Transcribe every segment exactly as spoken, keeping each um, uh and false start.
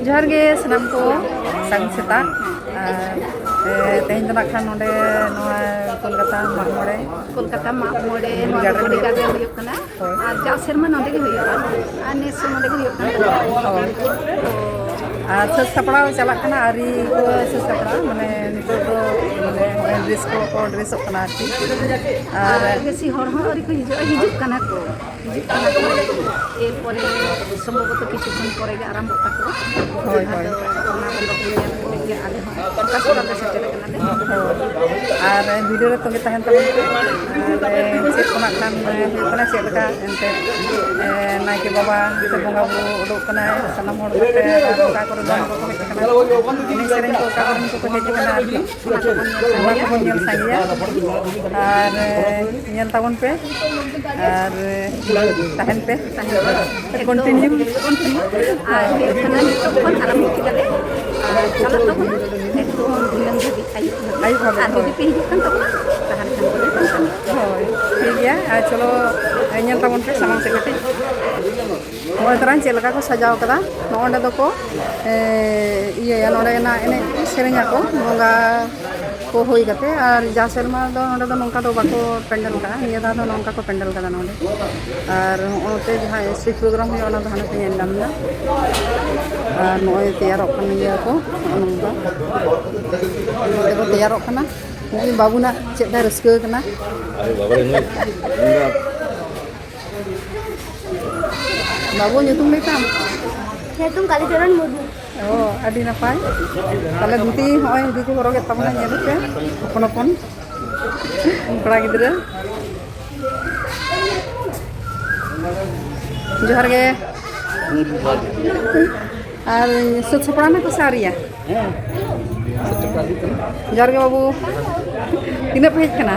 ᱡᱚᱦᱟᱨ ᱜᱮ ᱥᱟᱱᱟᱢ ᱠᱚ, ᱥᱟᱹᱜᱩᱱ ᱥᱮᱛᱟᱜ᱾ ᱟᱨ, ᱮ, ᱛᱮᱦᱮᱧ ᱫᱚ ᱱᱟᱜ ᱠᱷᱟᱱ ᱱᱚᱰᱮ ᱱᱚᱣᱟ ᱠᱚᱞᱠᱟᱛᱟ ᱢᱟᱜ ᱢᱚᱬᱮ᱾ ᱠᱳᱞᱠᱟᱛᱟ ᱢᱟᱜ ᱢᱚᱬᱮ, ᱱᱚᱣᱟ ᱫᱚ ᱵᱚᱰᱤᱜᱟᱨᱰ ᱨᱮ ᱵᱚᱰᱤᱜᱟᱨᱰ ᱨᱮ ᱦᱩᱭᱩᱜ ᱠᱟᱱᱟ᱾ ᱦᱳᱭ᱾ ᱟᱨ ᱡᱟᱣ ᱥᱮᱨᱢᱟ ᱱᱚᱰᱮ ᱜᱮ ᱦᱩᱭᱩᱜᱼᱟ, ᱟᱨ ᱱᱮᱥ ᱦᱚᱸ ᱱᱚᱰᱮ ᱜᱮ ᱦᱩᱭᱩᱜ ᱠᱟᱱᱟ᱾ ᱦᱳᱭ᱾ ᱟᱨ ᱥᱟᱹᱛ ᱥᱟᱯᱲᱟᱣ ᱪᱟᱞᱟᱜ ᱠᱟᱱᱟ, ᱟᱹᱣᱨᱤ ᱠᱚ ᱥᱟᱹᱛ ᱥᱟᱯᱲᱟᱣᱟ, ᱢᱟᱱᱮ ᱱᱤᱛᱚᱜ ᱫᱚ ᱢᱟᱱᱮ ᱱᱚᱜᱼᱚᱭ ᱰᱨᱮᱥ ᱠᱚ ᱠᱚ ᱰᱨᱮᱥᱚᱜ ᱠᱟᱱᱟ ᱟᱨᱠᱤ᱾ ᱟᱨ ᱟᱨ ᱵᱮᱥᱤ ᱦᱚᱲ ᱦᱚᱸ ᱟᱹᱣᱨᱤ ᱠᱚ ᱦᱤᱡᱩᱜᱼᱟ, ᱦᱤᱡᱩᱜ ᱠᱟᱱᱟ ᱠᱚ, ᱦᱤᱡᱩᱜ ᱠᱟᱱᱟ ᱠᱚ᱾ ᱮᱨᱯᱚᱨᱮ ᱥᱚᱢᱵᱷᱚᱵᱚᱛᱚ ᱠᱤᱪᱷᱩ ᱠᱷᱚᱱ ᱯᱚᱨᱮ ᱜᱮ ᱟᱨᱟᱢᱵᱷᱚᱜ ᱛᱟᱠᱚᱣᱟ᱾ ᱦᱳᱭ, ᱦᱳᱭ᱾ ᱟᱫᱚ ᱚᱱᱟ ᱠᱚᱫᱚ ᱧᱮᱞ ᱠᱚ ᱜᱮ ᱟᱞᱮ ᱦᱚᱸ ᱚᱠᱟ ᱥᱚᱨᱟ ᱞᱮ ᱥᱮᱴᱮᱨ ᱟᱠᱟᱱᱟ᱾ ᱟᱨ ᱵᱷᱤᱰᱤᱭᱳ ᱨᱮ ᱛᱚᱸᱜᱮ ᱛᱟᱦᱮᱱ ᱛᱟᱵᱚᱱ ᱯᱮ᱾ ᱟᱨ ᱪᱮᱫ ᱠᱚ ᱱᱟᱜ ᱠᱷᱟᱱ ᱦᱩᱭᱩᱜ ᱠᱟᱱᱟ, ᱪᱮᱫ ᱞᱮᱠᱟ ᱮᱱᱛᱮᱫ, ᱮ, ᱱᱟᱭᱠᱮ ᱵᱟᱵᱟ ᱥᱮ ᱵᱚᱸᱜᱟ ᱵᱩᱨᱩ ᱩᱰᱩᱠ ᱠᱟᱱᱟᱭ, ᱥᱟᱱᱟᱢ ᱦᱚᱲ ᱠᱚᱛᱮ ᱟᱨ ᱚᱠᱟ ᱠᱚᱨᱮ ᱫᱚᱱ ᱠᱚᱠᱚ ᱦᱮᱡ ᱟᱠᱟᱱᱟ, ᱮᱱᱮᱡ ᱥᱮᱨᱮᱧ ᱠᱚ ᱚᱠᱟ ᱠᱚᱨᱮᱱ ᱠᱚᱠᱚ ᱦᱮᱡ ᱟᱠᱟᱱᱟ ᱟᱨᱠᱤ, ᱚᱱᱟ ᱠᱚᱵᱚᱱ ᱧᱮᱞ ᱥᱟᱸᱜᱮᱭᱟ᱾ ᱟᱨ, ᱮ, ᱧᱮᱞ ᱛᱟᱵᱚᱱ ᱯᱮ ᱟᱨ, ᱮ, ᱛᱟᱦᱮᱱ ᱯᱮ᱾ ᱠᱚᱱᱴᱤᱱᱤᱭᱩ᱾ ᱟᱨ ᱦᱩᱭᱩᱜ ᱠᱟᱱᱟ, ᱱᱤᱛᱚᱜ ᱠᱷᱚᱱ ᱟᱨᱟᱢᱵᱷᱚ ᱠᱮᱫᱟᱞᱮ᱾ ᱟᱨ ᱪᱟᱞᱟᱜ ᱛᱟᱵᱚᱱᱟ ᱮᱠᱫᱚᱢ ᱫᱷᱤᱱᱟᱹᱝ ᱫᱷᱟᱹᱵᱤᱡ ᱟᱹᱭᱩᱵ ᱫᱷᱟᱹᱵᱤᱡ᱾ ᱟᱹᱭᱩᱵ ᱫᱷᱟᱹᱵᱤᱡ, ᱟᱨ ᱡᱩᱫᱤ ᱦᱳᱭ᱾ ᱯᱮ ᱦᱤᱡᱩᱜ ᱠᱷᱟᱱ ᱛᱟᱵᱚᱱᱟ, ᱛᱟᱦᱚᱞᱮ ᱠᱷᱟᱱ ᱫᱚᱞᱮ ᱯᱟᱱᱛᱮᱭᱟ᱾ ᱦᱳᱭ, ᱴᱷᱤᱠ ᱜᱮᱭᱟ᱾ ᱟᱨ ᱪᱚᱞᱚ, ᱧᱮᱞ ᱛᱟᱵᱚᱱ ᱯᱮ ᱥᱟᱢᱟᱝ ᱥᱮᱫ ᱠᱟᱹᱴᱤᱡ᱾ ᱱᱚᱜᱼᱚᱭ ᱛᱚᱨᱟᱧ ᱪᱮᱫ ᱞᱮᱠᱟ ᱠᱚ ᱥᱟᱡᱟᱣ ᱠᱟᱫᱟ᱾ ᱱᱚᱜᱼᱚ ᱱᱚᱸᱰᱮ ᱫᱚᱠᱚ, ᱮ, ᱤᱭᱟᱹᱭᱟ, ᱱᱚᱸᱰᱮ ᱮᱱᱟ ᱮᱱᱮᱡ ᱥᱮᱨᱮᱧ ᱟᱠᱚ, ᱵᱚᱸᱜᱟ ᱠᱚ ᱦᱩᱭ ᱠᱟᱛᱮ᱾ ᱟᱨ ᱡᱟ ᱥᱮᱨᱢᱟ ᱫᱚ ᱱᱚᱸᱰᱮ ᱫᱚ ᱱᱚᱝᱠᱟ ᱫᱚ ᱵᱟᱠᱚ ᱯᱮᱱᱰᱮᱞ ᱠᱟᱜᱼᱟ, ᱱᱤᱭᱟᱹ ᱫᱷᱟᱣ ᱫᱚ ᱱᱚᱝᱠᱟ ᱠᱚ ᱯᱮᱱᱰᱮᱞ ᱠᱟᱫᱟ ᱱᱚᱸᱰᱮ᱾ ᱟᱨ ᱱᱚᱜᱼᱚᱭ ᱛᱮ ᱡᱟᱦᱟᱸ ᱥᱴᱮᱡᱽ ᱯᱨᱳᱜᱨᱟᱢ ᱦᱩᱭᱩᱜᱼᱟ, ᱚᱱᱟ ᱫᱚ ᱦᱟᱱᱮ ᱯᱮ ᱧᱮᱞ ᱧᱟᱢ ᱮᱫᱟ᱾ ᱟᱨ ᱱᱚᱜᱼᱚᱭ ᱛᱮᱭᱟᱨᱚᱜ ᱠᱟᱱ ᱜᱮᱭᱟ ᱠᱚ, ᱱᱚᱜᱼᱚ ᱱᱚᱝᱠᱟ ᱱᱚᱸᱰᱮ ᱠᱚ ᱛᱮᱭᱟᱨᱚᱜ ᱠᱟᱱᱟ᱾ ᱱᱩᱭ ᱵᱟᱹᱵᱩᱱᱟᱜ ᱪᱮᱫ ᱞᱮᱠᱟ ᱨᱟᱹᱥᱠᱟᱹ ᱠᱟᱱᱟ᱾ ᱟᱨᱮ ᱵᱟᱵᱟ ᱨᱮ, ᱱᱩᱭ, ᱱᱩᱭ ᱫᱚ ᱵᱟᱹᱵᱩ, ᱧᱩᱛᱩᱢ ᱞᱟᱹᱭ ᱛᱟᱢ? ᱧᱩᱛᱩᱢ ᱠᱟᱞᱤᱪᱚᱨᱚᱱ ᱢᱩᱨᱢᱩ᱾ ᱚ, ᱟᱹᱰᱤ ᱱᱟᱯᱟᱭ᱾ ᱛᱟᱦᱞᱮ ᱫᱷᱩᱛᱤ ᱦᱚᱸᱜᱼᱚᱭ ᱫᱷᱩᱛᱤ ᱦᱚᱨᱚᱜᱮᱫ ᱛᱟᱵᱚᱱᱟ, ᱧᱮᱞ ᱯᱮ, ᱦᱚᱯᱚᱱ ᱦᱚᱯᱚᱱ ᱠᱚᱲᱟ ᱜᱤᱫᱽᱨᱟᱹ᱾ ᱡᱚᱦᱟᱨ ᱜᱮ᱾ ᱟᱨ ᱥᱟᱹᱛ ᱥᱟᱯᱲᱟᱣ ᱱᱟ ᱠᱚ ᱥᱮ ᱟᱹᱣᱨᱤᱭᱟ? ᱦᱮᱸ᱾ ᱡᱚᱦᱟᱨ ᱜᱮ ᱵᱟᱹᱵᱩ᱾ ᱛᱤᱱᱟᱹᱜ ᱯᱮ ᱦᱮᱡ ᱠᱟᱱᱟ?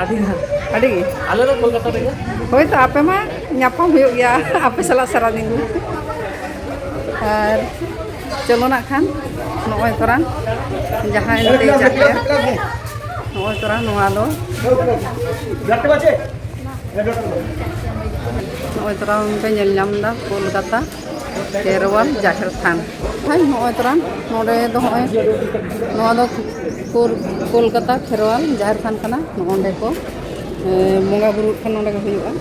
ᱟᱹᱰᱤ ᱜᱟᱱ᱾ ᱟᱹᱰᱤ ᱜᱮ? ᱟᱞᱮ ᱫᱚ ᱠᱳᱞᱠᱟᱛᱟ ᱨᱮᱜᱮ᱾ ᱦᱳᱭ ᱛᱚ, ᱟᱯᱮ ᱢᱟ ᱧᱟᱯᱟᱢ ᱦᱩᱭᱩᱜ ᱜᱮᱭᱟ ᱟᱯᱮ ᱥᱟᱞᱟᱜ ᱥᱟᱨᱟᱫᱤᱱ ᱜᱮ᱾ ᱟᱨ ᱪᱚᱞᱚ ᱱᱟᱜ ᱠᱷᱟᱱ ᱱᱚᱜᱼᱚᱭ ᱛᱚᱨᱟᱝ ᱡᱟᱦᱟᱸᱭ ᱱᱚᱛᱮ ᱪᱟᱜ ᱜᱮᱭᱟ, ᱱᱚᱜᱼᱚᱭ ᱛᱚᱨᱟᱝ ᱱᱚᱣᱟ ᱫᱚ, ᱱᱚᱜᱼᱚᱭ ᱛᱚᱨᱟᱝ ᱯᱮ ᱧᱮᱞ ᱧᱟᱢ ᱮᱫᱟ ᱠᱳᱞᱠᱟᱛᱟ᱾ ᱠᱷᱮᱨᱣᱟᱞ ᱡᱟᱦᱮᱨ ᱛᱷᱟᱱ᱾ ᱦᱳᱭ, ᱱᱚᱜᱼᱚᱭ ᱛᱚᱨᱟᱝ ᱱᱚᱰᱮ ᱫᱚ ᱱᱚᱜᱼᱚᱭ ᱱᱚᱣᱟ ᱫᱚ ᱠᱳᱞ-, ᱠᱳᱞᱠᱟᱛᱟ ᱠᱷᱮᱨᱣᱟᱞ ᱡᱟᱦᱮᱨ ᱛᱷᱟᱱ ᱠᱟᱱᱟ᱾ ᱱᱚᱜᱼᱚ ᱱᱚᱸᱰᱮ ᱠᱚ, ᱮ, ᱵᱚᱸᱜᱟ ᱵᱩᱨᱩᱜ ᱠᱷᱟᱱ ᱱᱚᱸᱰᱮ ᱜᱮ ᱦᱩᱭᱩᱜᱼᱟ᱾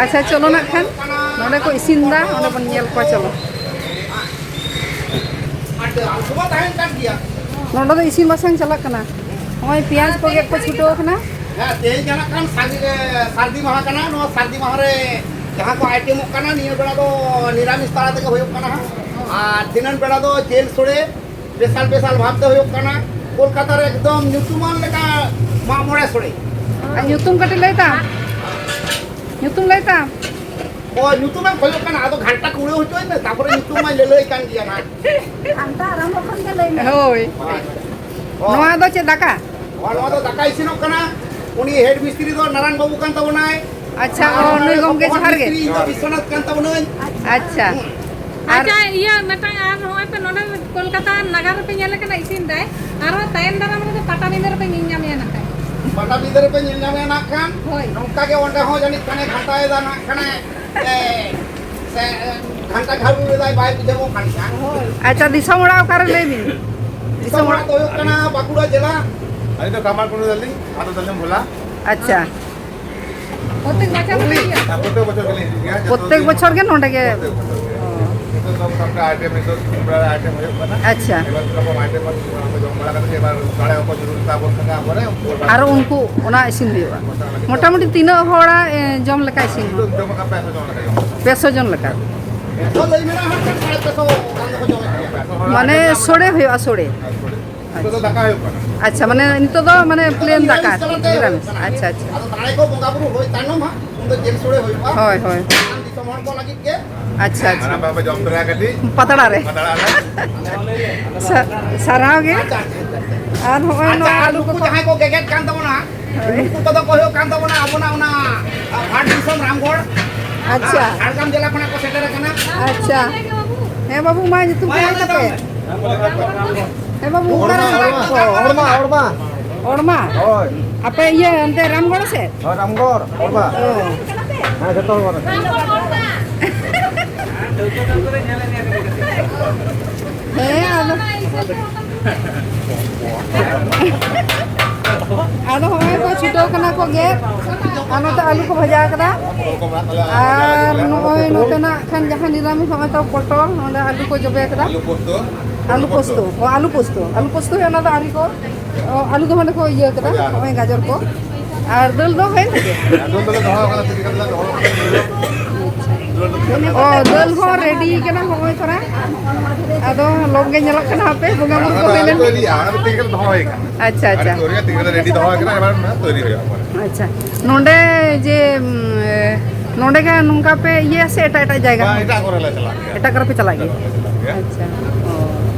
ᱟᱪᱪᱷᱟ, ᱪᱚᱞᱚ ᱱᱟᱜ ᱠᱷᱟᱱ ᱱᱚᱸᱰᱮ ᱠᱚ ᱤᱥᱤᱱ ᱫᱟ, ᱚᱸᱰᱮ ᱵᱚᱱ ᱧᱮᱞ ᱠᱚᱣᱟ᱾ ᱪᱚᱞᱚ, ᱱᱚᱸᱰᱮ ᱫᱚ ᱤᱥᱤᱱ ᱵᱟᱥᱟᱝ ᱪᱟᱞᱟᱜ ᱠᱟᱱᱟ᱾ ᱱᱚᱜᱼᱚᱭ ᱯᱮᱸᱭᱟᱡᱽ ᱠᱚ ᱜᱮᱫ ᱠᱚ ᱪᱷᱩᱴᱟᱹᱣ ᱠᱟᱱᱟ᱾ ᱦᱮᱸ, ᱛᱮᱦᱮᱧ ᱡᱟᱦᱟᱸ ᱠᱷᱟᱱ ᱥᱟᱹᱨᱫᱤ, ᱥᱟᱹᱨᱫᱤ ᱢᱟᱦᱟ ᱠᱟᱱᱟ᱾ ᱱᱚᱣᱟ ᱥᱟᱹᱨᱫᱤ ᱢᱟᱦᱟ ᱨᱮ ᱡᱟᱦᱟᱸ ᱠᱚ ᱟᱭᱴᱮᱢᱚᱜ ᱠᱟᱱᱟ, ᱱᱤᱭᱟᱹ ᱵᱮᱲᱟ ᱫᱚ ᱱᱤᱨᱟᱢᱤᱥ ᱛᱟᱞᱟ ᱛᱮᱜᱮ ᱦᱩᱭᱩᱜ ᱠᱟᱱᱟ ᱦᱟᱸᱜ᱾ ᱟᱨ ᱫᱷᱤᱱᱟᱹᱱ ᱵᱮᱲᱟ ᱫᱚ ᱡᱤᱞ ᱥᱳᱲᱮ, ᱵᱮᱥᱟᱞ ᱵᱮᱥᱟᱞ ᱵᱷᱟᱵᱽ ᱛᱮ ᱦᱩᱭᱩᱜ ᱠᱟᱱᱟ᱾ ᱠᱳᱞᱠᱟᱛᱟ ᱨᱮ ᱮᱠᱫᱚᱢ ᱧᱩᱛᱩᱢᱟᱱ ᱞᱮᱠᱟ ᱢᱟᱜ ᱢᱚᱬᱮ ᱥᱳᱲᱮ᱾ ᱟᱨ ᱧᱩᱛᱩᱢ ᱠᱟᱹᱴᱤᱡ ᱞᱟᱹᱭ ᱛᱟᱢ, ᱧᱩᱛᱩᱢ ᱞᱟᱹᱭ ᱛᱟᱢ᱾ ᱚ, ᱧᱩᱛᱩᱢᱮᱢ ᱠᱷᱚᱡᱚᱜ ᱠᱟᱱᱟ? ᱟᱫᱚ ᱜᱷᱟᱱᱴᱟ ᱠᱩᱲᱟᱹᱣ ᱦᱚᱪᱚᱭ ᱢᱮ, ᱛᱟᱯᱚᱨᱮ ᱧᱩᱛᱩᱢ ᱢᱟᱧ ᱞᱟᱹᱞᱟᱹᱭ ᱠᱟᱱ ᱜᱮᱭᱟ ᱱᱟᱦᱟᱜ᱾ ᱜᱷᱟᱱᱴᱟ ᱟᱨᱟᱢᱵᱷᱚ ᱠᱷᱚᱱ ᱜᱮ ᱞᱟᱹᱭ ᱢᱮ᱾ ᱦᱳᱭ᱾ ᱚ᱾ ᱱᱚᱣᱟ ᱫᱚ ᱪᱮᱫ ᱫᱟᱠᱟ? ᱱᱚᱣᱟ, ᱱᱚᱣᱟ ᱫᱚ ᱫᱟᱠᱟ ᱤᱥᱤᱱᱚᱜ ᱠᱟᱱᱟ᱾ ᱩᱱᱤ ᱦᱮᱰ ᱢᱤᱥᱛᱨᱤ ᱫᱚ ᱱᱟᱨᱟᱱ ᱵᱟᱹᱵᱩ ᱠᱟᱱ ᱛᱟᱵᱚᱱᱟᱭ᱾ ᱟᱪᱪᱷᱟ, ᱟᱨ ᱚ, ᱱᱩᱭ ᱱᱚᱰᱮ ᱜᱚᱢᱠᱮ ᱥᱚᱦᱚ ᱡᱚᱦᱟᱨ ᱜᱮ᱾ ᱢᱤᱥᱛᱨᱤ ᱤᱧ ᱫᱚ ᱵᱤᱥᱥᱚᱱᱟᱛᱷ ᱠᱟᱱ ᱛᱟᱵᱚᱱᱟᱹᱧ᱾ ᱟᱪᱪᱷᱟ᱾ ᱦᱩᱸ᱾ ᱟᱨ ᱟᱪᱪᱷᱟ, ᱤᱭᱟᱹ ᱢᱤᱫᱴᱟᱝ ᱟᱨ ᱱᱚᱜᱼᱚᱭ ᱯᱮ ᱱᱚᱰᱮ ᱠᱳᱞᱠᱟᱛᱟ ᱱᱟᱜᱟᱨ ᱨᱮᱯᱮ ᱧᱮᱞᱮ ᱠᱟᱱᱟ ᱤᱥᱤᱱ ᱫᱟᱭ, ᱟᱨᱦᱚᱸ ᱛᱟᱭᱚᱢ ᱫᱟᱨᱟᱢ ᱨᱮᱫᱚ ᱯᱟᱴᱟᱵᱤᱸᱫᱟᱹ ᱨᱮᱯᱮ ᱧᱮᱞ ᱧᱟᱢᱮᱭᱟ ᱱᱟᱜ ᱠᱷᱟᱱ᱾ ᱯᱟᱴᱟᱵᱤᱸᱫᱟᱹ ᱨᱮᱯᱮ ᱧᱮᱞ ᱧᱟᱢᱮᱭᱟ ᱱᱟᱜ ᱠᱷᱟᱱ᱾ ᱦᱳᱭ᱾ ᱱᱚᱝᱠᱟ ᱜᱮ ᱚᱸᱰᱮ ᱦᱚᱸ ᱡᱟᱹᱱᱤᱡ ᱠᱷᱟᱱᱮ ᱜᱷᱟᱱᱴᱟᱭᱮᱫᱟ ᱱᱟᱜ ᱠᱷᱟᱱᱮ, ᱮ, ᱥᱮ, ᱮ, ᱜᱷᱟᱱᱴᱟ ᱜᱷᱟᱹᱲᱩ ᱞᱮᱫᱟᱭ, ᱵᱟᱭ ᱵᱩᱡᱷᱟᱹᱣᱚᱜ ᱠᱟᱱ ᱠᱷᱟᱱ᱾ ᱦᱳᱭ᱾ ᱟᱪᱪᱷᱟ, ᱫᱤᱥᱚᱢ ᱚᱲᱟᱜ ᱚᱠᱟᱨᱮ ᱞᱟᱹᱭ ᱵᱤᱱ? ᱫᱤᱥᱚᱢ ᱫᱤᱥᱚᱢ ᱚᱲᱟᱜ ᱚᱲᱟᱜ ᱫᱚ ᱦᱩᱭᱩᱜ ᱠᱟᱱᱟ ᱵᱟᱸᱠᱩᱲᱟ ᱡᱮᱞᱟ᱾ ᱟᱹᱞᱤᱧ ᱫᱚ ᱠᱟᱢᱟᱨ ᱠᱩᱸᱰᱩ ᱛᱟᱹᱞᱤᱧ, ᱟᱹᱛᱩ ᱛᱟᱹᱞᱤᱧ ᱵᱷᱳᱞᱟ᱾ ᱟᱪᱪᱷᱟ᱾ ᱯᱨᱚᱛᱮᱠ ᱵᱚᱪᱷᱚᱨ ᱜᱮ ᱦᱩᱭᱩᱜᱼᱟ? ᱦᱮᱸ, ᱯᱨᱚᱛᱮᱠ ᱵᱚᱪᱷᱚᱨ ᱜᱮᱞᱤᱧ ᱦᱤᱡᱩᱜ ᱜᱮᱭᱟ, ᱡᱚᱛᱚ ᱯᱨᱚᱛᱮᱠ ᱫᱤᱱ᱾ ᱵᱚᱪᱷᱚᱨ ᱜᱮ ᱱᱚᱰᱮ ᱜᱮ? ᱯᱨᱚᱛᱮᱠ ᱵᱚᱪᱷᱚᱨ᱾ ᱚ᱾ ᱱᱤᱛᱚᱜ ᱫᱚ ᱥᱟᱱᱛᱟᱲ ᱟᱭᱴᱮᱢ, ᱱᱤᱛᱚᱜ ᱥᱤᱸᱜᱟᱹᱲᱟ ᱟᱭᱴᱮᱢ ᱦᱩᱭᱩᱜ ᱠᱟᱱᱟ᱾ ᱟᱪᱪᱷᱟ᱾ ᱮᱵᱟᱨ ᱨᱚᱠᱚᱢ ᱟᱭᱴᱮᱢ ᱠᱚ ᱡᱚᱢ ᱵᱟᱲᱟ ᱠᱟᱛᱮ ᱮᱵᱟᱨ ᱫᱟᱲᱮ ᱠᱚ ᱡᱩᱫᱤ ᱛᱟᱵᱚᱱ ᱠᱷᱟᱱ ᱟᱵᱚᱨᱮ, ᱩᱱᱠᱩ ᱮᱵᱟᱨ ᱟᱨᱚ ᱩᱱᱠᱩ ᱚᱱᱟ ᱤᱥᱤᱱ ᱦᱩᱭᱩᱜᱼᱟ᱾ ᱢᱚᱴᱟᱢᱩᱴᱤ ᱛᱤᱱᱟᱹᱜ ᱦᱚᱲᱟᱜ, ᱮ, ᱡᱚᱢ ᱞᱮᱠᱟ ᱤᱥᱤᱱ ᱦᱩᱭᱩᱜᱼᱟ? ᱱᱤᱛᱚᱜ ᱡᱚᱢ ᱞᱮᱠᱟ ᱯᱮ ᱥᱚ ᱡᱚᱱ ᱞᱮᱠᱟ ᱡᱚᱢ᱾ ᱯᱮ ᱥᱚ ᱡᱚᱱ ᱞᱮᱠᱟ? ᱯᱮ ᱥᱚ ᱞᱟᱹᱭ ᱢᱮᱱᱟᱜᱼᱟ, ᱦᱟᱸᱜ ᱠᱷᱟᱱ ᱥᱟᱲᱮ ᱯᱮ ᱥᱚ ᱜᱟᱱ ᱫᱚᱠᱚ ᱡᱚᱢᱮᱫ ᱜᱮᱭᱟ᱾ ᱢᱟᱱᱮ ᱥᱚᱲᱮ ᱦᱩᱭᱩᱜᱼᱟ, ᱥᱚᱲᱮ? ᱦᱮᱸ, ᱥᱚᱲᱮ᱾ ᱱᱤᱛᱚᱜ ᱫᱚ ᱫᱟᱠᱟ ᱦᱩᱭᱩᱜ ᱠᱟᱱᱟ᱾ ᱟᱪᱪᱷᱟ, ᱢᱟᱱᱮ ᱱᱤᱛᱚᱜ ᱫᱚ ᱢᱟᱱᱮ ᱱᱤᱛᱚᱜ ᱫᱚ plain ᱫᱟᱠᱟ, ᱱᱤᱨᱟᱢᱤᱥ ᱛᱟᱞᱟᱛᱮ ᱦᱩᱭᱩᱜ ᱱᱤᱨᱟᱢᱤᱥ᱾ ᱠᱟᱱᱟ᱾ ᱟᱪᱪᱷᱟ, ᱟᱪᱪᱷᱟ᱾ ᱟᱫᱚ ᱫᱟᱲᱮ ᱠᱚ ᱵᱚᱸᱜᱟ ᱵᱩᱨᱩ ᱦᱩᱭ ᱛᱟᱭᱱᱚᱢ ᱦᱟᱸᱜ, ᱩᱱ ᱫᱚ ᱡᱤᱞ ᱥᱚᱲᱮ ᱦᱩᱭᱩᱜᱼᱟ᱾ ᱦᱳᱭ, ᱦᱳᱭ᱾ ᱥᱟᱱᱟᱢ ᱫᱤᱥᱚᱢ ᱦᱚᱲ ᱠᱚ ᱞᱟᱹᱜᱤᱫ ᱜᱮ᱾ ᱟᱪᱪᱷᱟ, ᱟᱪᱪᱷᱟ᱾ ᱢᱟᱨᱟᱝ ᱵᱟᱯᱞᱟ ᱡᱚᱢ ᱛᱚᱨᱟ ᱠᱟᱹᱴᱤᱡ᱾ ᱯᱟᱛᱲᱟ ᱨᱮ᱾ ᱦᱮᱸ, ᱢᱟᱨᱟᱝ ᱵᱟᱯᱞᱟ ᱡᱚᱢ ᱛᱚᱨᱟ ᱠᱟᱹᱴᱤᱡ᱾ ᱯᱟᱛᱲᱟ ᱨᱮ᱾ ᱥᱟ-, ᱥᱟᱨᱦᱟᱣ ᱜᱮ᱾ ᱟᱪᱪᱷᱟ, ᱟᱪᱪᱷᱟ, ᱟᱪᱪᱷᱟ᱾ ᱟᱨ ᱦᱚᱸᱜᱼᱚᱭ ᱟᱪᱪᱷᱟ, ᱱᱚᱣᱟ ᱟᱨ ᱟᱹᱞᱩ ᱱᱩᱠᱩ ᱠᱚ᱾ ᱡᱟᱦᱟᱸᱭ ᱠᱚ ᱜᱮᱜᱮᱫ ᱠᱟᱱ ᱛᱟᱵᱚᱱᱟ, ᱦᱳᱭ᱾ ᱱᱩᱠᱩ ᱠᱚᱫᱚ ᱠᱚ ᱦᱩᱭᱩᱜ ᱠᱟᱱ ᱛᱟᱵᱚᱱᱟ ᱟᱵᱚᱱᱟᱜ ᱚᱱᱟ, ᱟ, ᱵᱷᱟᱴ ᱫᱤᱥᱚᱢ ᱨᱟᱢᱜᱚᱲ᱾ ᱟᱪᱪᱷᱟ᱾ ᱡᱷᱟᱲᱜᱨᱟᱢ ᱡᱮᱞᱟ ᱠᱷᱚᱱᱟᱜ ᱠᱚ ᱥᱮᱴᱮᱨ ᱟᱠᱟᱱᱟ᱾ ᱟᱪᱪᱷᱟ᱾ ᱦᱮᱸ ᱵᱟᱹᱵᱩ, ᱢᱟ ᱧᱩᱛᱩᱢ ᱠᱚ ᱞᱟᱹᱭ ᱛᱟᱯᱮ᱾ ᱦᱮᱸ ᱵᱟᱹᱵᱩ, ᱚᱠᱟᱨᱮ ᱚᱲᱢᱟ, ᱢᱮᱱᱟᱜ ᱠᱚᱣᱟ? ᱚᱲᱢᱟ, ᱚᱲᱢᱟ᱾ ᱚᱲᱢᱟ? ᱦᱳᱭ᱾ ᱟᱯᱮ ᱤᱭᱟᱹ ᱚᱱᱛᱮ ᱨᱟᱢᱜᱚᱲ ᱥᱮᱫ? ᱦᱳᱭ, ᱨᱟᱢᱜᱚᱲ, ᱚᱲᱢᱟ᱾ ᱚ᱾ ᱦᱮᱸ, ᱡᱚᱛᱚ ᱦᱚᱲ᱾ ᱦᱮᱸ, ᱟᱫᱚ ᱟᱫᱚ ᱦᱚᱸᱜᱼᱚᱭ ᱠᱚ ᱪᱷᱩᱴᱟᱹᱣ ᱠᱟᱱᱟ ᱠᱚ ᱜᱮᱫ᱾ ᱟᱨ ᱱᱚᱛᱮ ᱟᱹᱞᱩ ᱠᱚ ᱵᱷᱟᱡᱟ ᱠᱟᱫᱟ᱾ ᱟᱨ ᱱᱚᱜᱼᱚᱭ ᱱᱚᱛᱮᱱᱟᱜ ᱠᱷᱟᱱ ᱡᱟᱦᱟᱸ ᱱᱤᱨᱟᱢᱤᱥ, ᱱᱚᱜᱼᱚᱭ ᱛᱚ ᱯᱚᱴᱚᱞ, ᱱᱚᱸᱰᱮ ᱟᱹᱞᱩ ᱠᱚ ᱡᱚᱵᱮ ᱠᱟᱫᱟ᱾ ᱟᱹᱞᱩ ᱯᱳᱥᱛᱚ᱾ ᱟᱹᱞᱩ ᱯᱳᱥᱛᱚ᱾ ᱚ, ᱟᱹᱞᱩ ᱯᱳᱥᱛᱚ᱾ ᱟᱹᱞᱩ ᱫᱚ ᱦᱟᱸᱰᱮ ᱠᱚ ᱤᱭᱟᱹ ᱠᱟᱫᱟ, ᱜᱟᱡᱚᱨ᱾ ᱱᱚᱜᱼᱚᱭ ᱜᱟᱡᱚᱨ ᱠᱚ᱾ ᱟᱨ ᱫᱟᱹᱞ ᱫᱚ ᱦᱩᱭᱮᱱ ᱛᱟᱯᱮᱭᱟ? ᱫᱟᱹᱞ ᱫᱚᱞᱮ ᱫᱚᱦᱚ ᱠᱟᱫᱟ, ᱛᱤᱠᱤ ᱠᱟᱛᱮ ᱞᱮ ᱫᱚᱦᱚ ᱠᱟᱫᱟ᱾ ᱚ, ᱫᱟᱹᱞ ᱦᱚᱸ ᱨᱮᱰᱤ ᱠᱟᱱᱟ ᱦᱚᱸᱜᱼᱚᱭ ᱛᱷᱚᱲᱟ᱾ ᱟᱫᱚ ᱞᱚᱝ ᱜᱮ ᱧᱮᱞᱚᱜ ᱠᱟᱱᱟ, ᱦᱟᱯᱮ ᱵᱚᱸᱜᱟ ᱵᱩᱨᱩ ᱠᱚ ᱦᱩᱭ ᱞᱮᱱ᱾ ᱟᱹᱣᱨᱤ ᱠᱚ ᱤᱫᱤᱭᱟ, ᱚᱱᱟ ᱫᱚ ᱛᱤᱠᱤ ᱠᱟᱛᱮ ᱫᱚᱦᱚ ᱦᱩᱭ ᱠᱟᱱᱟ᱾ ᱟᱪᱪᱷᱟ, ᱟᱪᱪᱷᱟ᱾ ᱟᱹᱣᱨᱤ ᱠᱚ ᱤᱫᱤᱭᱟ, ᱛᱤᱠᱤ ᱠᱟᱛᱮ ᱨᱮᱰᱤ ᱫᱚᱦᱚ ᱦᱩᱭ ᱠᱟᱱᱟ, ᱮᱵᱟᱨ ᱛᱚᱭᱨᱤ ᱦᱩᱭᱩᱜᱼᱟ ᱯᱚᱨᱮ᱾ ᱟᱪᱪᱷᱟ, ᱱᱚᱸᱰᱮ ᱡᱮ, ᱩᱢ, ᱮ, ᱱᱚᱸᱰᱮ ᱜᱮ ᱱᱚᱝᱠᱟ ᱯᱮ ᱤᱭᱟᱹᱭᱟ ᱥᱮ ᱮᱴᱟᱜ ᱮᱴᱟᱜ ᱡᱟᱭᱜᱟ ᱵᱟᱝ, ᱦᱚᱸ? ᱮᱴᱟᱜ ᱠᱚᱨᱮ ᱞᱮ ᱪᱟᱞᱟᱜ ᱜᱮᱭᱟ᱾ ᱮᱴᱟᱜ ᱠᱚᱨᱮ ᱯᱮ ᱪᱟᱞᱟᱜ ᱜᱮᱭᱟ? ᱮᱴᱟᱜ ᱠᱚᱨᱮ ᱞᱮ ᱪᱟᱞᱟᱜ ᱜᱮᱭᱟ᱾ ᱟᱪᱪᱷᱟ, ᱚ᱾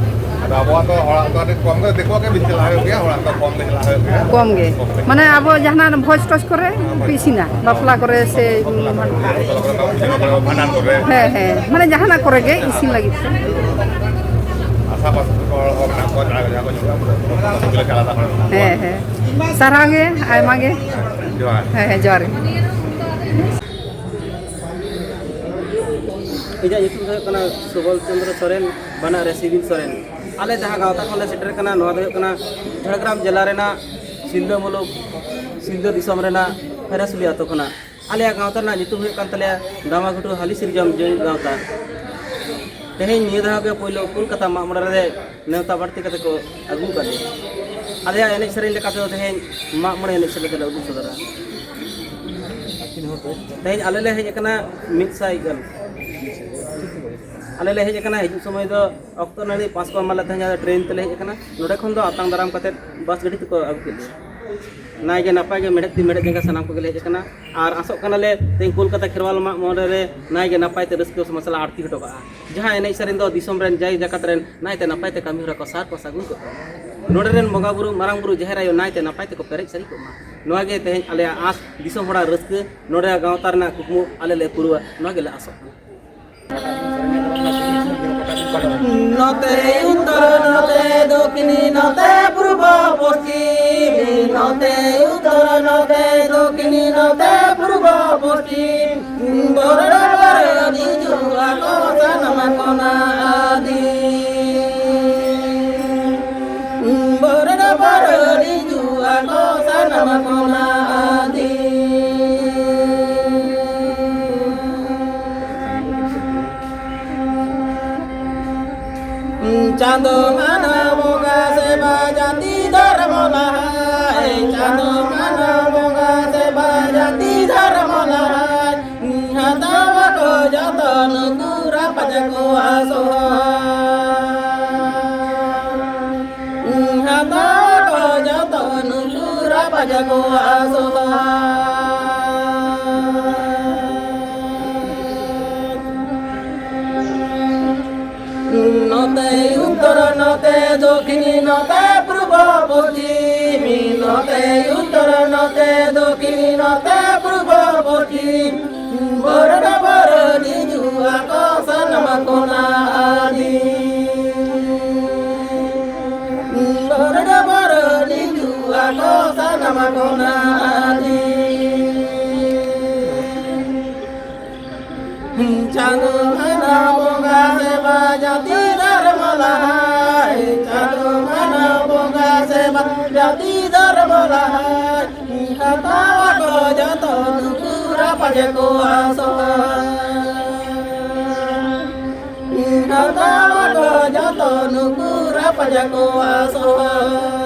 ᱟᱫᱚ ᱟᱵᱚᱣᱟᱜ ᱫᱚ ᱦᱚᱲᱟᱜ ᱫᱚ ᱟᱹᱰᱤ ᱠᱚᱢ ᱜᱮ, ᱫᱤᱠᱩᱣᱟᱜ ᱜᱮ ᱵᱤᱥᱤ ᱪᱟᱞᱟᱣ ᱦᱩᱭᱩᱜ ᱜᱮᱭᱟ, ᱦᱚᱲᱟᱜ ᱫᱚ ᱠᱚᱢ ᱜᱮ ᱪᱟᱞᱟᱣ ᱦᱩᱭᱩᱜ ᱜᱮᱭᱟ᱾ ᱠᱚᱢ ᱜᱮ᱾ ᱠᱚᱢ ᱜᱮ᱾ ᱢᱟᱱᱮ ᱟᱵᱚ ᱡᱟᱦᱟᱱᱟᱜ ᱵᱷᱚᱡᱽ ᱴᱚᱡᱽ ᱠᱚᱨᱮ ᱯᱮ ᱤᱥᱤᱱᱟ? ᱵᱟᱯᱞᱟ ᱠᱚᱨᱮ ᱥᱮ ᱵᱟᱯᱞᱟ ᱠᱚᱨᱮ, ᱵᱷᱟᱸᱰᱟᱱ ᱠᱚᱨᱮ᱾ ᱦᱮᱸ, ᱦᱮᱸ, ᱢᱟᱱᱮ ᱡᱟᱦᱟᱱᱟᱜ ᱠᱚᱨᱮ ᱜᱮ ᱤᱥᱤᱱ ᱞᱟᱹᱜᱤᱫ ᱛᱮ᱾ ᱟᱥᱟ ᱯᱟᱥᱟ ᱠᱚ ᱦᱚᱲ ᱠᱚ ᱢᱮᱱᱟᱜ ᱠᱚᱣᱟ, ᱡᱟᱦᱟᱸ ᱠᱚ ᱡᱟᱦᱟᱸ ᱠᱚ ᱧᱩᱛᱩᱢ ᱠᱚ ᱞᱟᱹᱭ ᱠᱟᱫᱟ, ᱦᱚᱲ ᱢᱮᱱᱟᱜ ᱠᱚᱣᱟ᱾ ᱦᱮᱸ, ᱦᱮᱸ᱾ ᱥᱟᱨᱦᱟᱣ ᱜᱮ, ᱟᱭᱢᱟ ᱜᱮ᱾ ᱡᱚᱦᱟᱨ᱾ ᱦᱮᱸ, ᱦᱮᱸ, ᱡᱚᱦᱟᱨ ᱜᱮ᱾ ᱤᱧᱟᱹᱜ ᱧᱩᱛᱩᱢ ᱫᱚ ᱦᱩᱭᱩᱜ ᱠᱟᱱᱟ ᱥᱩᱵᱚᱞ ᱪᱚᱸᱫᱽᱨᱚ ᱥᱚᱨᱮᱱ, ᱵᱟᱱᱟᱨ ᱨᱮ ᱥᱤᱵᱤᱞ ᱥᱚᱨᱮᱱ᱾ ᱟᱞᱮ ᱡᱟᱦᱟᱸ ᱜᱟᱶᱛᱟ ᱠᱷᱚᱱ ᱞᱮ ᱥᱮᱴᱮᱨ ᱠᱟᱱᱟ, ᱱᱚᱣᱟ ᱫᱚ ᱦᱩᱭᱩᱜ ᱠᱟᱱᱟ ᱡᱷᱟᱲᱜᱨᱟᱢ ᱡᱮᱞᱟ ᱨᱮᱱᱟᱜ ᱥᱤᱞᱫᱟᱹ ᱢᱩᱞᱩᱠ, ᱥᱤᱞᱫᱟᱹ ᱫᱤᱥᱚᱢ ᱨᱮᱱᱟᱜ ᱯᱷᱮᱨᱟᱥᱩᱞᱤ ᱟᱛᱳ ᱠᱷᱚᱱᱟᱜ᱾ ᱟᱞᱮᱭᱟᱜ ᱜᱟᱶᱛᱟ ᱨᱮᱱᱟᱜ ᱧᱩᱛᱩᱢ ᱦᱩᱭᱩᱜ ᱠᱟᱱ ᱛᱟᱞᱮᱭᱟ ᱫᱟᱢᱟᱜᱷᱩᱴᱩ ᱦᱟᱹᱞᱤ ᱥᱤᱨᱡᱚᱱ ᱡᱚᱭᱱ ᱜᱟᱶᱛᱟ᱾ ᱛᱮᱦᱮᱧ ᱱᱤᱭᱟᱹ ᱫᱷᱟᱣ ᱜᱮ ᱯᱳᱭᱞᱳ ᱠᱳᱞᱠᱟᱛᱟ ᱢᱟᱜ ᱢᱚᱬᱮ ᱨᱮ ᱱᱮᱣᱛᱟ ᱵᱟᱹᱲᱛᱤ ᱠᱟᱛᱮ ᱠᱚ ᱟᱹᱜᱩ ᱟᱠᱟᱫ ᱞᱮᱭᱟ᱾ ᱟᱞᱮᱭᱟᱜ ᱮᱱᱮᱡ ᱥᱮᱨᱮᱧ ᱞᱮᱠᱟ ᱛᱮᱫᱚ ᱛᱮᱦᱮᱧ ᱢᱟᱜ ᱢᱚᱬᱮ ᱮᱱᱮᱡ ᱥᱮᱨᱮᱧ ᱫᱚᱞᱮ ᱩᱫᱩᱜ ᱥᱚᱫᱚᱨᱟ᱾ ᱛᱮᱦᱮᱧ ᱟᱞᱮ ᱞᱮ ᱦᱮᱡ ᱟᱠᱟᱱᱟ ᱢᱤᱫ ᱥᱟᱭ ᱜᱟᱱ᱾ ᱟᱞᱮ ᱞᱮ ᱦᱮᱡ ᱟᱠᱟᱱᱟ, ᱦᱤᱡᱩᱜ ᱥᱚᱢᱚᱭ ᱫᱚ ᱚᱠᱛᱚ ᱱᱟᱹᱲᱤ ᱯᱟᱸᱪ ᱠᱚ ᱮᱢᱟᱫ ᱞᱮ ᱛᱟᱦᱮᱸᱫ, ᱟᱫᱚ ᱴᱨᱮᱱ ᱛᱮᱞᱮ ᱦᱮᱡ ᱟᱠᱟᱱᱟ᱾ ᱱᱚᱸᱰᱮ ᱠᱷᱚᱱ ᱫᱚ ᱟᱛᱟᱝ ᱫᱟᱨᱟᱢ ᱠᱟᱛᱮᱫ ᱵᱟᱥ ᱜᱟᱹᱰᱤ ᱛᱮᱠᱚ ᱟᱹᱜᱩ ᱠᱮᱫ ᱞᱮᱭᱟ᱾ ᱱᱟᱭ ᱜᱮ ᱱᱟᱯᱟᱭ ᱜᱮ ᱢᱮᱲᱦᱮᱫ ᱛᱤ ᱢᱮᱲᱦᱮᱫ ᱡᱟᱸᱜᱟ ᱥᱟᱱᱟᱢ ᱠᱚᱜᱮ ᱞᱮ ᱦᱮᱡ ᱟᱠᱟᱱᱟ᱾ ᱟᱨ ᱟᱥᱚᱜ ᱠᱟᱱᱟᱞᱮ ᱛᱮᱦᱮᱧ ᱠᱳᱞᱠᱟᱛᱟ ᱠᱷᱮᱨᱣᱟᱞ ᱢᱟᱜ ᱢᱚᱬᱮ ᱨᱮ ᱱᱟᱭ ᱜᱮ ᱱᱟᱯᱟᱭ ᱛᱮ ᱨᱟᱹᱥᱠᱟᱹ ᱢᱚᱥᱞᱟ ᱟᱬᱛᱤ ᱦᱚᱴᱚ ᱠᱟᱜᱼᱟ᱾ ᱡᱟᱦᱟᱸ ᱮᱱᱮᱡ ᱥᱮᱨᱮᱧ ᱫᱚ ᱫᱤᱥᱚᱢ ᱨᱮᱱ ᱡᱟᱭ ᱡᱟᱠᱟᱛ ᱨᱮᱱ ᱱᱟᱭᱛᱮ ᱱᱟᱯᱟᱭ ᱛᱮ ᱠᱟᱹᱢᱤ ᱦᱚᱨᱟ ᱠᱚ ᱥᱟᱨ ᱠᱚ ᱥᱟᱹᱜᱩᱱ ᱠᱚᱜ ᱢᱟ᱾ ᱱᱚᱰᱮ ᱨᱮᱱ ᱵᱚᱸᱜᱟ ᱵᱩᱨᱩ, ᱢᱟᱨᱟᱝ ᱵᱩᱨᱩ, ᱡᱟᱦᱮᱨ ᱟᱭᱳ ᱱᱟᱭᱛᱮ ᱱᱟᱯᱟᱭ ᱛᱮᱠᱚ ᱯᱮᱨᱮᱡ ᱥᱟᱹᱨᱤ ᱠᱚᱜ ᱢᱟ᱾ ᱱᱚᱣᱟ ᱜᱮ ᱛᱮᱦᱮᱧ ᱟᱞᱮᱭᱟᱜ ᱟᱸᱥ, ᱫᱤᱥᱚᱢ ᱦᱚᱲᱟᱜ ᱨᱟᱹᱥᱠᱟᱹ, ᱱᱚᱰᱮ ᱜᱟᱶᱛᱟ ᱨᱮᱱᱟᱜ ᱠᱩᱠᱢᱩ ᱟᱞᱮ ᱞᱮ ᱯᱩᱨᱟᱹᱣᱟ, ᱱᱚᱣᱟ ᱜᱮᱞᱮ ᱟᱥᱚᱜ ᱠᱟᱱᱟ᱾ ᱱᱚᱛᱮ ᱩᱛᱛᱚᱨ, ᱱᱚᱛᱮ ᱫᱚᱠᱷᱤᱱ, ᱱᱚᱛᱮ ᱯᱩᱨᱵᱚ ᱯᱚᱥᱪᱤᱢ, ᱱᱚᱛᱮ ᱩᱛᱛᱚᱨ, ᱱᱚᱛᱮ ᱫᱚᱠᱷᱤᱱ, ᱱᱚᱛᱮ ᱯᱩᱨᱵᱚ ᱯᱚᱥᱪᱤᱢ, ᱵᱚᱨᱚ ᱵᱚᱨᱚ ᱦᱤᱡᱩᱜ ᱟᱠᱚ ᱥᱟᱱᱟᱢ ᱠᱷᱚᱱᱟᱜ ᱟᱹᱫᱤᱢ᱾ ᱵᱚᱨᱚ ᱵᱚᱨᱚ ᱦᱤᱡᱩᱜ ᱟᱠᱚ ᱥᱟᱱᱟᱢ ᱠᱷᱚᱱᱟᱜ ᱟᱹᱫᱤᱢ᱾ ᱪᱟᱸᱫᱚ ᱢᱟᱱᱟ ᱵᱚᱸᱜᱟ ᱥᱮᱵᱟ ᱡᱟᱹᱛᱤ ᱫᱷᱚᱨᱢᱚ ᱞᱟᱦᱟᱭ, ᱪᱟᱸᱫᱚ ᱢᱟᱱᱟ ᱵᱚᱸᱜᱟ ᱥᱮᱵᱟ ᱡᱟᱹᱛᱤ ᱫᱷᱚᱨᱢᱚ ᱞᱟᱦᱟᱭ, ᱦᱟᱛᱟᱣ ᱟᱠᱚ ᱡᱚᱛᱚ ᱱᱩᱠᱩ ᱨᱟᱯᱟᱡᱟ ᱠᱚᱣᱟᱜ ᱥᱚᱦᱟᱭ᱾ ᱦᱟᱛᱟᱣ ᱟᱠᱚ ᱡᱚᱛᱚ ᱱᱩᱠᱩ ᱨᱟᱯᱟᱡᱟ ᱠᱚᱣᱟᱜ ᱥᱚᱦᱟᱭ᱾ ᱱᱚᱛᱮ ᱩᱛᱛᱚᱨ, ᱱᱚᱛᱮ ᱫᱚᱠᱷᱤᱱ, ᱱᱚᱛᱮ ᱯᱩᱨᱵᱚ ᱯᱚᱥᱪᱤᱢ, ᱱᱚᱛᱮ ᱩᱛᱛᱚᱨ, ᱱᱚᱛᱮ ᱫᱚᱠᱷᱤᱱ, ᱱᱚᱛᱮ ᱯᱩᱨᱵᱚ ᱯᱚᱥᱪᱤᱢ, ᱵᱚᱨᱚ ᱵᱚᱨᱚ ᱦᱤᱡᱩᱜ ᱟᱠᱚ ᱥᱟᱱᱟᱢ ᱠᱷᱚᱱᱟᱜ ᱟᱹᱫᱤᱢ᱾ ᱵᱚᱨᱚ ᱵᱚᱨᱚ ᱦᱤᱡᱩᱜ ᱟᱠᱚ ᱥᱟᱱᱟᱢ ᱠᱷᱚᱱᱟᱜ ᱟᱹᱫᱤᱢ᱾ ᱪᱟᱸᱫᱚ ᱢᱟᱱᱟ ᱵᱚᱸᱜᱟ ᱥᱮᱵᱟ ᱡᱟᱹᱛᱤ ᱫᱷᱚᱨᱢᱚ ᱞᱟᱦᱟᱭ, ᱪᱟᱸᱫᱚ ᱢᱟᱱᱟ ᱵᱚᱸᱜᱟ ᱥᱮᱵᱟ ᱡᱟᱹᱛᱤ ᱫᱷᱚᱨᱢᱚ ᱞᱟᱦᱟᱭ, ᱦᱟᱛᱟᱣ ᱟᱠᱚ ᱡᱚᱛᱚ ᱱᱩᱠᱩ ᱨᱟᱯᱟᱡᱟ ᱠᱚᱣᱟᱜ ᱥᱚᱦᱟᱭ᱾ ᱦᱟᱛᱟᱣ ᱟᱠᱚ ᱡᱚᱛᱚ ᱱᱩᱠᱩ ᱨᱟᱯᱟᱡᱟ ᱠᱚᱣᱟᱜ ᱥᱚᱦᱟᱭ᱾